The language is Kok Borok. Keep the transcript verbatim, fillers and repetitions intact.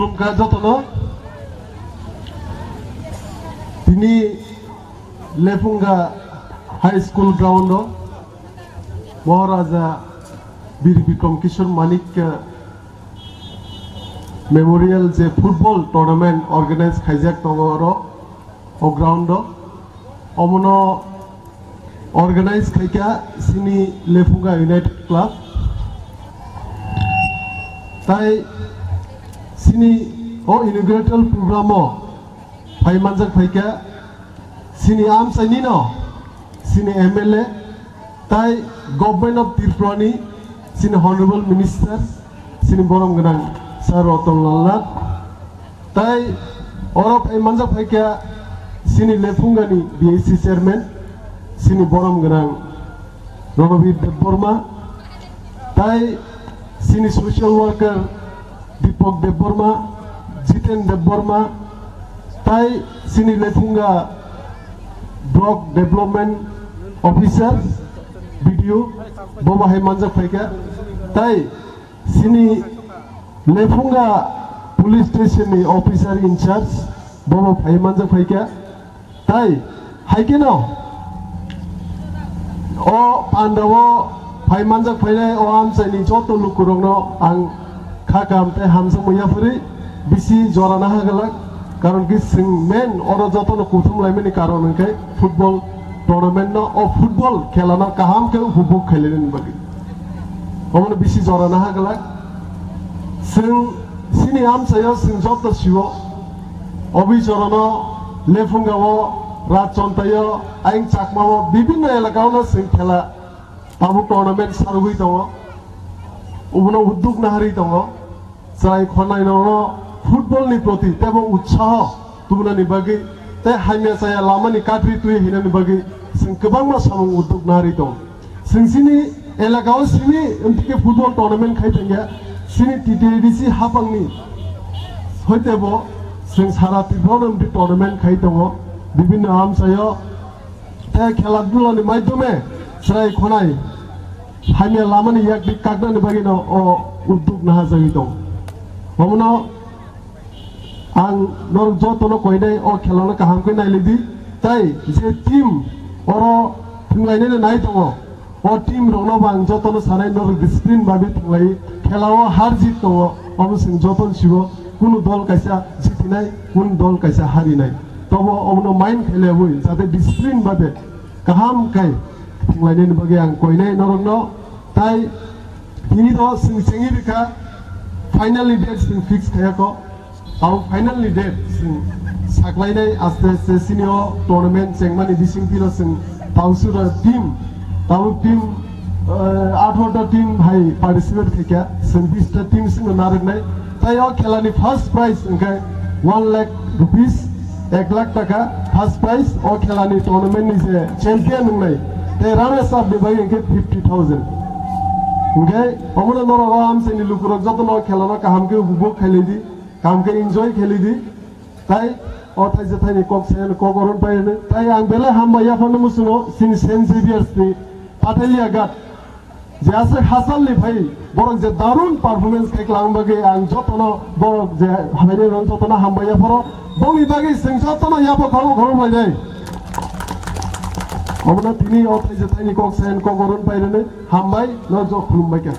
Khulumkha jotono. Tini Lephunga High School ground o Maharaja Bir Bikram Kishore Manik, eh, Memorial je football tournament organize khaijak tongo oro o ground o. Omono organize khaikha sini Lephunga United Club. Tai sini o inaugural program o phai manjak phaikha sini amchaini no, sini M L A, tai Government of Tripura ni sini Honorable Minister, sini borom gwnang Sir Ratan Lal Nath, tai oro phai manjak phaikha sini Lephunga ni B A C Chairman, sini borom gwnang Ranabir Debbarma, tai sini social worker Deepak Debbarma, Jiten Debbarma, tai sini Lephunga Block Development Officer, B D O, bo bahai manjak phaikha, tai sini Lephunga Police Station ni Officer in charge, bo bo phai manjak phaikha. Tai, hai kheno, o pandao phai manjak phainai o amchaini joto lukurokno ang kha kaham tei hamjakmung yaphari bisi jora naha glak, karon ki chwng main oro jotono kuthum laimani karon hwnkhe football tournament no, o football khela no kaham khe upobhog khailainani bagwi. Omono bisi jora naha glak. Chwng sini amchaio chwng joto siwo. Obi Chorono, Lephungao, Rajchontaio, ayang Chakmao, bibinno elakao no chwng khela tabuk tournament sarugwi tongo. Obono udduk naharwi tongo. Chwrai khonai nono football ni proti tebo utsaho tubunani bagwi tei hamya chaya lamani katri twi hinani bagwi chwng kwbangma samung udduk naharwi tongo. Chwng chini elakao simi amtike football tournament khai thangya, chini T T A D C hapangni hoitebo chwng sara Tripura no amtwi tournament khai tongo, bibinno amchaio tei khela dhulani maidhyome chwrai khonai hamya lamani yakni kaknani bagwino o udduk nahajagwi tongo. Omono ang norok jotono koinai o khelano kaham khe nailidi, tai je team oro thwnglainani nai tongo, o team rokno bo ang jotono sanai norok discipline bai thwnglai, khelao har jit tongo, omo chwng jotono sibo, kunu dol kaisa jitinai, kunu dol kaisa harinai, tobo omono mind khe lebwi jate discipline bai kaham khe thwnglainani bagwi ang koinai norokno. Tai tini to chwng chengwi rikha, final ni date chwng fix khayako. Abo final ni date chwng saklainai aste aste chini o tournament chengmani bisingtwi no chwng tausura team, tabuk team, eh, atharo ta team hai participate khaikha, chwng bis ta team singno narwknai. Tai o khelani first prize hwnkhe one lakh rupees, ek lakh taka first prize, o khelani tournament ni je champion wngnai, tei runners up ni bagwi hwnkhe fifty thousand. Hwnkhe omono norok o amchaini lukurok jotono o khelano kaham khe upobhog khailai di, kaham khe enjoy khailai di. Tai o thaisa thaini kok sayano kok oron pai hwnwi. Tai ang belai hambai yaphano muchungo chini Saint Xavier's ni Pathalia Ghat. Je aswk hachal ni phai borok je darun performance khai klang bagwi ang jotono borok je hambai rok jotono hambai yapharo bongni bagwi chwng jotono yapha khorokma khorokma bai nai. Omono tini o thaisa thaini kok sayan kok oron pai rwnwi hambai no jok khulumbai kha.